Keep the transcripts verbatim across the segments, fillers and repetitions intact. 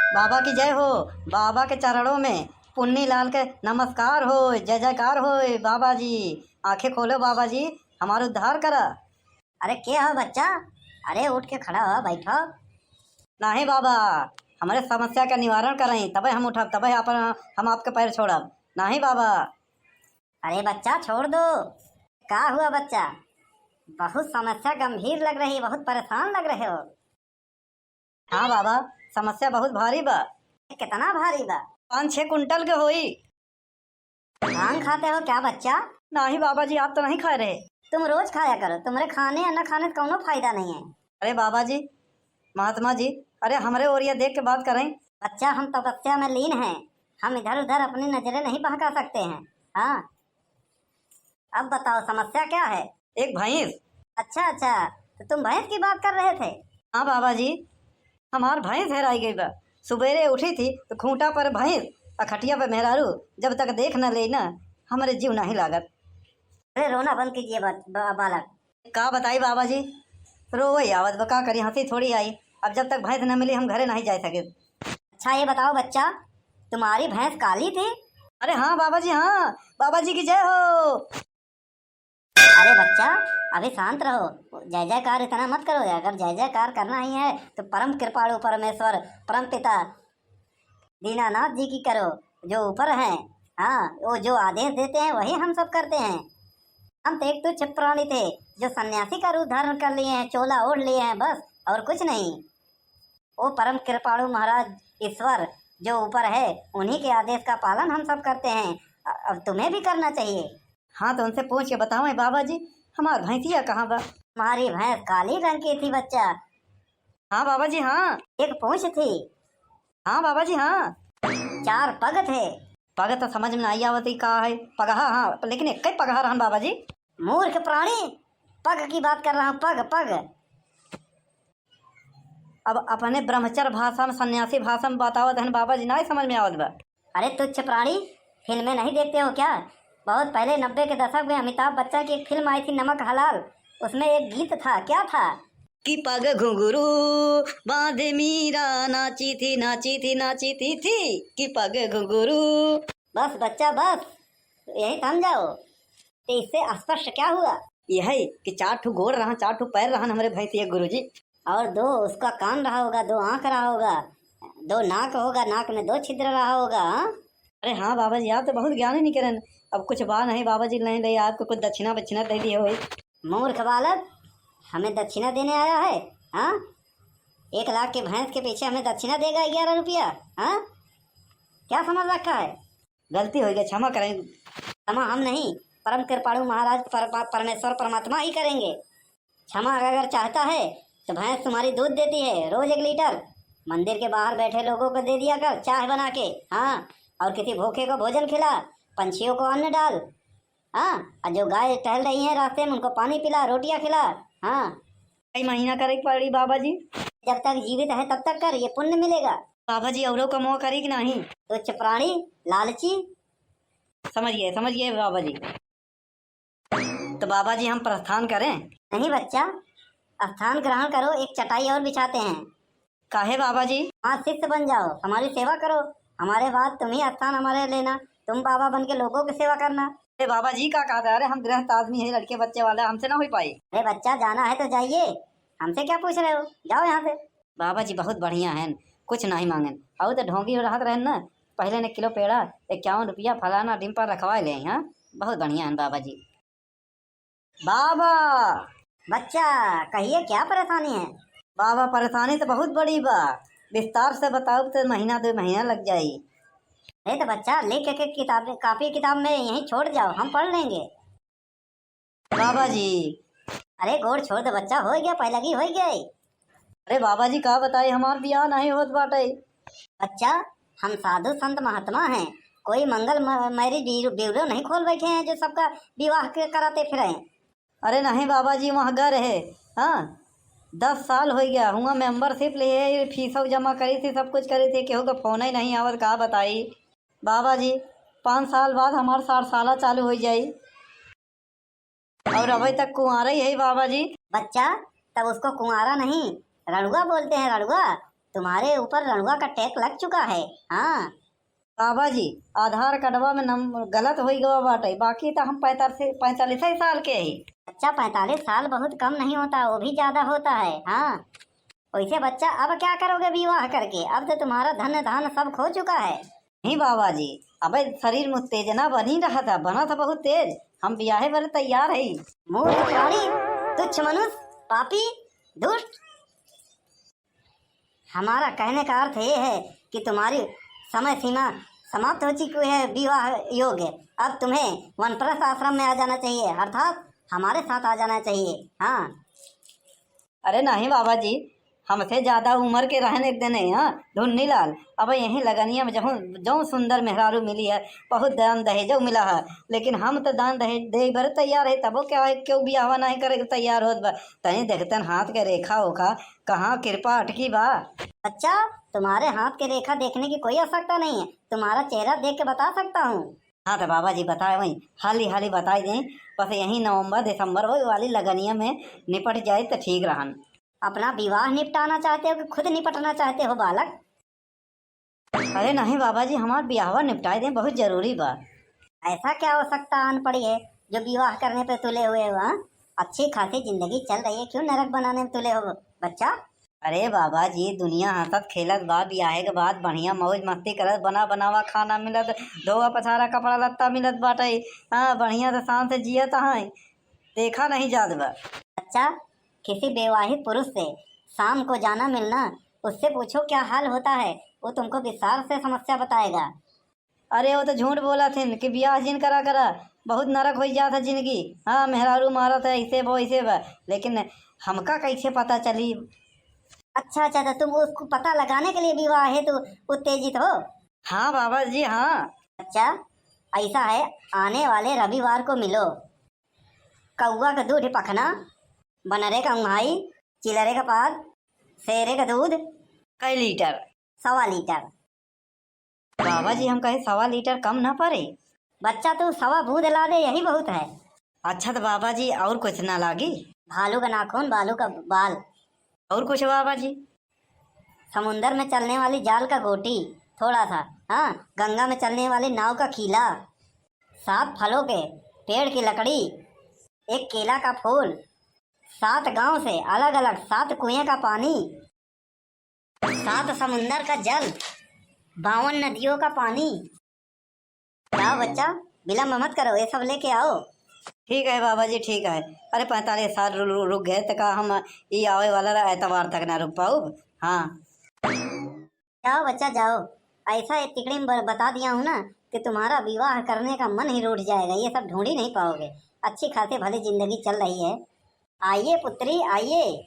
बाबा की जय हो, बाबा के चरणों में पुन्नी लाल के नमस्कार होय, जय जयकार होय। बाबा जी, आंखें खोलो बाबा जी, हमार उद्धार करा। अरे के हो बच्चा? अरे उठ के खड़ा हो, बैठो। नाहीं बाबा, हमरे समस्या का निवारण करई, तबे हम उठब, तबे अपन हम आपके पैर छोड़ब। नाहीं बाबा। अरे बच्चा छोड़ दो। का हुआ बच्चा? बहुत समस्या गंभीर लग रही, बहुत परेशान लग रहे हो। हाँ बाबा, समस्या बहुत भारी बा। कितना भारी बा? पाँच छह कुंटल के होई। भांग खाते हो क्या बच्चा? नाहीं बाबा जी, आप तो नहीं खाए रहे। तुम रोज खाया करो, तुम्हारे खाने या न खाने से कौनो फायदा नहीं है। अरे बाबा जी, महात्मा जी, अरे हमरे ओरिया देख के बात करें। बच्चा, हम तपस्या में लीन हैं, हम इधर उधर अपनी नजरें नहीं बहका सकते हैं। हाँ, अब बताओ समस्या क्या है? एक भैंस। अच्छा अच्छा, तो तुम भैंस की बात कर रहे थे? हाँ बाबा जी, हमार भैंस हेराई गई बा। सुबेरे उठी थी तो खूंटा पर भैंस और खटिया पर मेहरारू, जब तक देख न ले ना, हमरे जीव नहीं लागत। अरे रोना बंद कीजिए बा-, बा-, बालक। का बताई बाबा जी, रोवई आवत बा, का करी, हंसी थोड़ी आई। अब जब तक भैंस न मिली हम घरे नहीं जा सके। अच्छा ये बताओ बच्चा, तुम्हारी भैंस काली थी? अरे हाँ बाबा जी, हाँ, बाबा जी की जय हो। अरे बच्चा, अभी शांत रहो, जय जयकार इतना मत करो। अगर जय जयकार करना ही है तो परम कृपालु परमेश्वर, परम पिता दीनानाथ जी की करो, जो ऊपर हैं। हाँ, वो जो आदेश देते हैं वही हम सब करते हैं। हम तो एक तुच्छ प्राणी थे जो सन्यासी का रूप धारण कर लिए हैं, चोला ओढ़ लिए हैं बस, और कुछ नहीं। वो परम कृपालु महाराज ईश्वर जो ऊपर है, उन्हीं के आदेश का पालन हम सब करते हैं। अ-, अब तुम्हें भी करना चाहिए। हाँ, तो उनसे पूछ के बताओ बाबा जी, हमार भैंसिया कहाँ बा? हमारी भैंस काली रंग की थी बच्चा। हाँ बाबा जी, हाँ। एक पूंछ थी। हाँ बाबा जी, हाँ। चार पग थे। पग तो समझ में नहीं आवत ही का है। पगहा, हाँ, लेकिन एक ही पगहा रहन बाबा जी। मूर्ख प्राणी, पग की बात कर रहा हूँ, पग, पग। अब अपने ब्रह्मचर्य भाषा में, सन्यासी भाषा में बतावत हन बाबा जी, नहीं समझ में आवत बा। अरे तुच्छ प्राणी, फिल्में नहीं देखते हो क्या? बहुत पहले नब्बे के दशक में अमिताभ बच्चन की एक फिल्म आई थी नमक हलाल, उसमें एक गीत था, क्या था? कि पग घुंघरू बांधे मीरा नाची थी, नाची थी, नाची थी, थी कि पग घुंघरू। बस बच्चा बस, यही थम जाओ। तो इससे स्पष्ट क्या हुआ? यही कि चार ठो गोड़ रहा, चार ठो पैर रहन हमरे भैंसिया गुरुजी। और दो उसका कान रहा होगा, दो आंख रहा होगा, दो नाक होगा, नाक में दो छिद्र रहा होगा, हाँ? अरे हाँ बाबा जी, आप तो बहुत ज्ञानी निकरन। अब कुछ बा नहीं बाबा जी, नहीं ले आपको कुछ दक्षिणा बक्षिणा दे दिए होई। मूर्ख बालक, हमें दक्षिणा देने आया है, हाँ? एक लाख के भैंस के पीछे हमें दक्षिणा देगा ग्यारह रुपया, हाँ? क्या समझ रखा है? गलती हो गई, क्षमा करें। क्षमा हम नहीं, परम कृपालु महाराज पर-, परमेश्वर परमात्मा ही करेंगे। क्षमा अगर चाहता है तो भैंस तुम्हारी दूध देती है रोज एक लीटर, मंदिर के बाहर बैठे लोगों को दे दिया कर चाय बना के, हाँ, और किसी भूखे को भोजन खिला, पंछियों को अन्न डाल, हाँ, और जो गाय टहल रही हैं रास्ते में उनको पानी पिला, रोटियां खिला, हाँ। कई महीना करे के पड़ी बाबा जी? जब तक जीवित है तब तक कर, ये पुण्य मिलेगा। बाबा जी औरों का मोह करी कि नहीं? तुच्छ प्राणी, लालची। समझ गए, समझ गए बाबा जी। तो बाबा जी हम प्रस्थान करें? नहीं बच्चा, स्थान ग्रहण करो, एक चटाई और बिछाते हैं। काहे बाबा जी? हाँ, शिष्य बन जाओ, हमारी सेवा करो, हमारे बाद तुम ही स्थान हमारे लेना, तुम बाबा बन के लोगों की सेवा करना। अरे बाबा जी का कहता है, अरे हम गृहस्थ आदमी है, लड़के बच्चे वाला, हमसे ना हो पाई। अरे बच्चा जाना है तो जाइए, हमसे क्या पूछ रहे हो, जाओ यहाँ से। बाबा जी बहुत बढ़िया हैं, कुछ नहीं मांगेन। और तो ढोंगी रहत रहन ना, पहले ने किलो पेड़ा इक्यावन रुपया फलाना डिम पर रखवा ले, हाँ, बहुत बढ़िया हैं बाबा जी। बाबा। बच्चा, कहिए क्या परेशानी है? बाबा, परेशानी तो बहुत बड़ी बा, विस्तार से बताओ तो महीना दो महीना लग जाई। अरे तो बच्चा, लेके के किताब, कॉपी किताब में यहीं छोड़ जाओ, हम पढ़ लेंगे। बाबा जी। अरे गोड़ छोड़ दे बच्चा, हो गया, पहले की हो गया। अरे बाबा जी, का बताई, हमार बियाह नहीं होत बाटे। बच्चा, हम साधु संत महात्मा हैं, कोई मंगल म-, मैरिज ब्यूरो, ब्यूरो नहीं खोल बैठे हैं जो सबका विवाह के कराते फिरें। अरे नहीं बाबा जी, वहाँ गए रहे, हाँ, दस साल हो गया, हुआ मेंबरशिप लिए, फीस जमा करी थी, सब कुछ करी थी, केहू का फोन ही नहीं आवत, का बताई बाबा जी। पाँच साल बाद हमार सारसाला चालू हो जाई। और अभी तक कुंवारा ही है बाबा जी। बच्चा, तब उसको कुंवारा नहीं, रड़ुआ बोलते हैं, रड़ुआ। तुम्हारे ऊपर रंड़ुआ का टैग लग चुका है। हाँ। बाबा जी, आधार कार्डवा में नम-, गलत होइ गवा बाटे, बाकी त हम पैंतालीस, पैंतालीस ही साल के ही। अच्छा, पैंतालीस साल बहुत कम नहीं होता, वो भी ज्यादा होता है। हाँ, वैसे बच्चा, अब क्या करोगे विवाह करके? अब तो तुम्हारा धन धान सब खो चुका है। नहीं बाबा जी, अबे शरीर में उत्तेजना बनी रहा था, बना था बहुत तेज। हम ब्याहे बरे तैयार है। मूर्ख प्राणी, तुच्छ मनुष्य, पापी, दुष्ट। हमारा कहने का अर्थ ये है कि तुम्हारी समय सीमा समाप्त हो चुकी है विवाह योग्य। अब तुम्हें वानप्रस्थ आश्रम में आ जाना चाहिए, अर्थात हमारे साथ आ जाना चाहिए। हाँ। अरे नहीं बाबा जी, हमसे ज्यादा उम्र के रहन एक दिन, हाँ, धुन्नी लाल। अब यहीं लगनिया में जहूँ, जौन सुंदर मेहरारू मिली है, बहुत दान दहेजो मिला है, लेकिन हम तो दान दहेज दे बरे तैयार है, तबो क्या है, क्यों बियाहवा नहीं करे के तैयार होत बा? तनी देखतन हाथ के रेखा ओखा, कहाँ कृपा अटकी बा? अच्छा, तुम्हारे हाथ के रेखा देखने की कोई आवश्यकता नहीं है, तुम्हारा चेहरा देख के बता सकता हूँ। हाँ तो बाबा जी बताए वही, हाली हाली बताई दें, बस यही नवंबर दिसंबर वो वाली लगनिया में निपट जाए तो ठीक रहन। अपना विवाह निपटाना चाहते हो कि खुद निपटना चाहते हो बालक? अरे नहीं बाबा जी, हमार बियाहवा निपटाए दें, बहुत जरूरी बा। ऐसा क्या हो सकता है अनपढ़ी है जो विवाह करने पे तुले हुए हो, हाँ? अच्छी खासी जिंदगी चल रही है, क्यों नरक बनाने में तुले हो बच्चा? अरे बाबा जी, दुनिया हंसत खेलत बा, बियाहे के बाद बढ़िया मौज मस्ती करत, बना बनावा खाना मिलत, धोआ पछारा कपड़ा लत्ता मिलत बाटे, हाँ, बढ़िया से शान से जियत हैं, देखा नहीं जात बा। अच्छा, किसी विवाहित पुरुष से शाम को जाना मिलना, उससे पूछो क्या हाल होता है, वो तुमको विस्तार से समस्या बताएगा। अरे वो तो झूठ बोलत हिन कि बियाह जिन करा करा, बहुत नरक होइ जात है जिंदगी। हाँ, मेहरारू मारत है, ऐसे बा वैसे बा, लेकिन हमका कैसे पता चली? अच्छा अच्छा, तो तुम उसको पता लगाने के लिए विवाह हेतु उत्तेजित हो? हाँ बाबा जी, हाँ। अच्छा, ऐसा है, आने वाले रविवार को मिलो। कौआ का दूध पखना, बनरे का उंघाई, चिलरे का पाद, शेरे का दूध। कै लीटर? सवा लीटर। बाबा जी, हम कहे सवा लीटर कम ना पड़े? बच्चा, तू सवा बूंद ला दे, यही बहुत है। अच्छा तो बाबा जी, और कुछ ना लागी? भालू का नाखून, बालू का बाल। और कुछ बाबा जी? समुंदर में चलने वाली जाल का गोटी, थोड़ा सा, हाँ, गंगा में चलने वाली नाव का कीला, सात फलों के पेड़ की लकड़ी, एक केला का फूल, सात गांव से अलग-अलग सात कुएं का पानी, सात समुंदर का जल, बावन नदियों का पानी। जाओ बच्चा, विलंब मत करो, ये सब लेके आओ। ठीक है बाबा जी, ठीक है। अरे पैंतालीस साल रु-, रु-, रुक गए तो का हम ई आवे वाला रहा एतवार तक ना रुक पाउब? हाँ। जाओ बच्चा जाओ, ऐसा एक तिकड़ी में ब-, बता दिया हूँ ना कि तुम्हारा विवाह करने का मन ही रूठ जाएगा, ये सब ढूंढ ही नहीं पाओगे। अच्छी खासी भली जिंदगी चल रही है। आइए पुत्री आइए,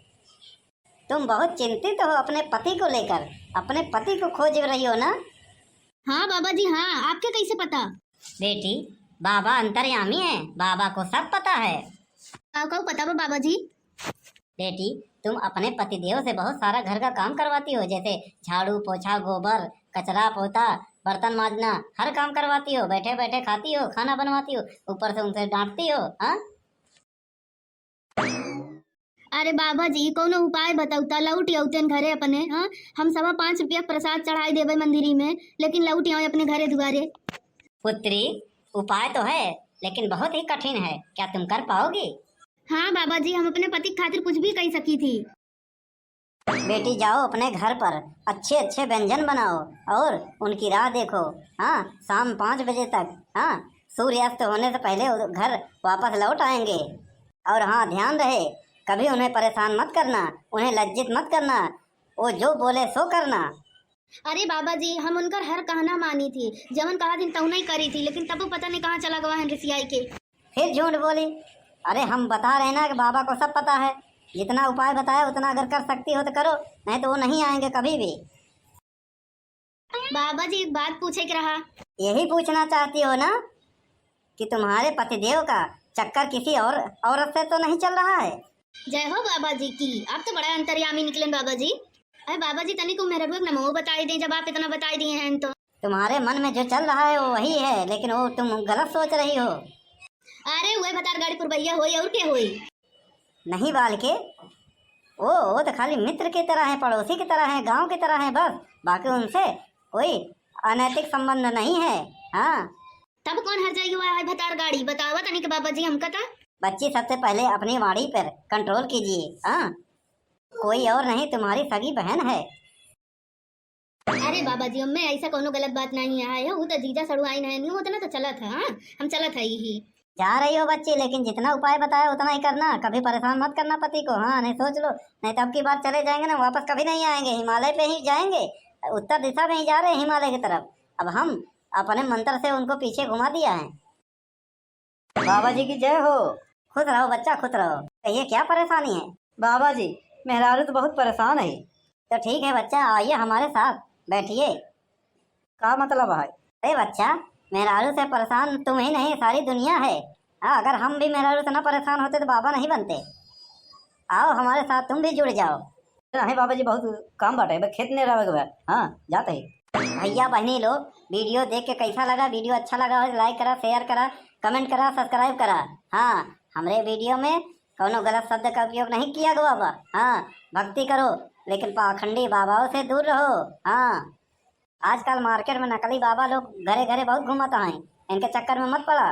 तुम बहुत चिंतित हो अपने पति को लेकर, अपने पति को खोज रही हो ना? हाँ बाबा जी हाँ, आपके कैसे पता? बेटी, बाबा अंतर्यामी है, बाबा को सब पता है। का का पता बा बाबा जी? बेटी, तुम अपने पतिदेव से बहुत सारा घर का काम करवाती हो, जैसे झाड़ू पोछा, गोबर, कचरा पोता, बर्तन माजना, हर काम करवाती हो। बैठे बैठे खाती हो, खाना बनवाती हो, ऊपर से उनसे डांटती हो। हाँ। अरे बाबा जी, कौनो उपाय बताउता, लौट आउतेन घरे अपने। हाँ, हम सवा पाँच रुपया प्रसाद चढ़ाई देबे मंदिरी में, लेकिन लौट आवे अपने घरे दुआरे। पुत्री, उपाय तो है, लेकिन बहुत ही कठिन है, क्या तुम कर पाओगी? हाँ बाबा जी, हम अपने पति खातिर कुछ भी कही सकी थी। बेटी जाओ अपने घर पर अच्छे अच्छे व्यंजन बनाओ और उनकी राह देखो। हाँ, शाम पाँच बजे तक, हाँ, सूर्यास्त होने से पहले उ-, घर वापस लौट आएंगे। और हाँ, ध्यान रहे, कभी उन्हें परेशान मत करना, उन्हें लज्जित मत करना, वो जो बोले सो करना। अरे बाबा जी, हम उनकर हर कहना मानी थी, जवन कहा दिन तहुना ही करी थी, लेकिन तब पता नहीं कहाँ चला गवा है रिसियाई के। फिर झूठ बोली। अरे हम बता रहे ना कि बाबा को सब पता है, जितना उपाय बताया उतना अगर कर सकती हो तो करो, नहीं तो वो नहीं आएंगे कभी भी। बाबा जी एक बात पूछे के रहा। यही पूछना चाहती हो ना कि तुम्हारे पतिदेव का चक्कर किसी और औरत से तो नहीं चल रहा है? जय हो बाबा जी की, आप तो बड़ा अंतर्यामी निकले बाबा जी। अरे बाबा जी तनिक मेहररुआ के नमो बताई दें, जब आप इतना बताई दिए हैं तो। तुम्हारे मन में जो चल रहा है वो वही है, लेकिन वो तुम गलत सोच रही हो। अरे उहे भतार गाड़ी पुरबैया होई और के होई? नहीं बालके, वो वो तो खाली मित्र की तरह है, पड़ोसी की तरह है, गांव की तरह है बस। बाकी उनसे कोई अनैतिक संबंध नहीं है। हाँ। तब कौन हर जाई हुआ है भतार गाड़ी, बतावा तनिक बाबा जी हमका ता। बच्ची, सबसे पहले अपनी वाणी पर कंट्रोल कीजिए। हाँ, कोई और नहीं, तुम्हारी सगी बहन है। अरे बाबा जी, हमें ऐसा कोनो गलत बात नहीं है, वो तो जीजा सड़ुआइन है, नहीं उतना तो चलत है। हाँ, हम चलत है यही। जा रही हो बच्ची, लेकिन जितना उपाय बताया उतना ही करना, कभी परेशान मत करना पति को। हाँ, नहीं सोच लो, नहीं तो अब की बार चले जाएंगे ना, वापस कभी नहीं आएंगे, हिमालय पे ही जाएंगे, उत्तर दिशा में ही जा रहे हैं हिमालय की तरफ। अब हम अपने मंत्र से उनको पीछे घुमा दिया है। बाबा जी की जय हो। खुश रहो बच्चा, खुश रहो। कहिए, क्या परेशानी है? बाबा जी, मेहरारू तो बहुत परेशान है। तो ठीक है बच्चा, आइए हमारे साथ बैठिए। का मतलब है? अरे बच्चा, मेहरारू से परेशान तुम ही नहीं, सारी दुनिया है। हाँ, अगर हम भी मेहरारू से ना परेशान होते तो बाबा नहीं बनते। आओ हमारे साथ, तुम भी जुड़ जाओ। नहीं बाबा जी, बहुत काम बाटे, बस खेत में रहे के बा। हाँ, जाते ही। भैया बहनी लोग, वीडियो देख के कैसा लगा? वीडियो अच्छा लगा हो, लाइक करा, शेयर करा, कमेंट करा, सब्सक्राइब करा। हाँ, हमरे वीडियो में कौनो गलत शब्द का उपयोग नहीं किया गवा बा। हाँ, भक्ति करो, लेकिन पाखंडी बाबाओं से दूर रहो। हाँ, आजकल मार्केट में नकली बाबा लोग घरे घरे बहुत घूमत हैं, इनके चक्कर में मत पड़ा।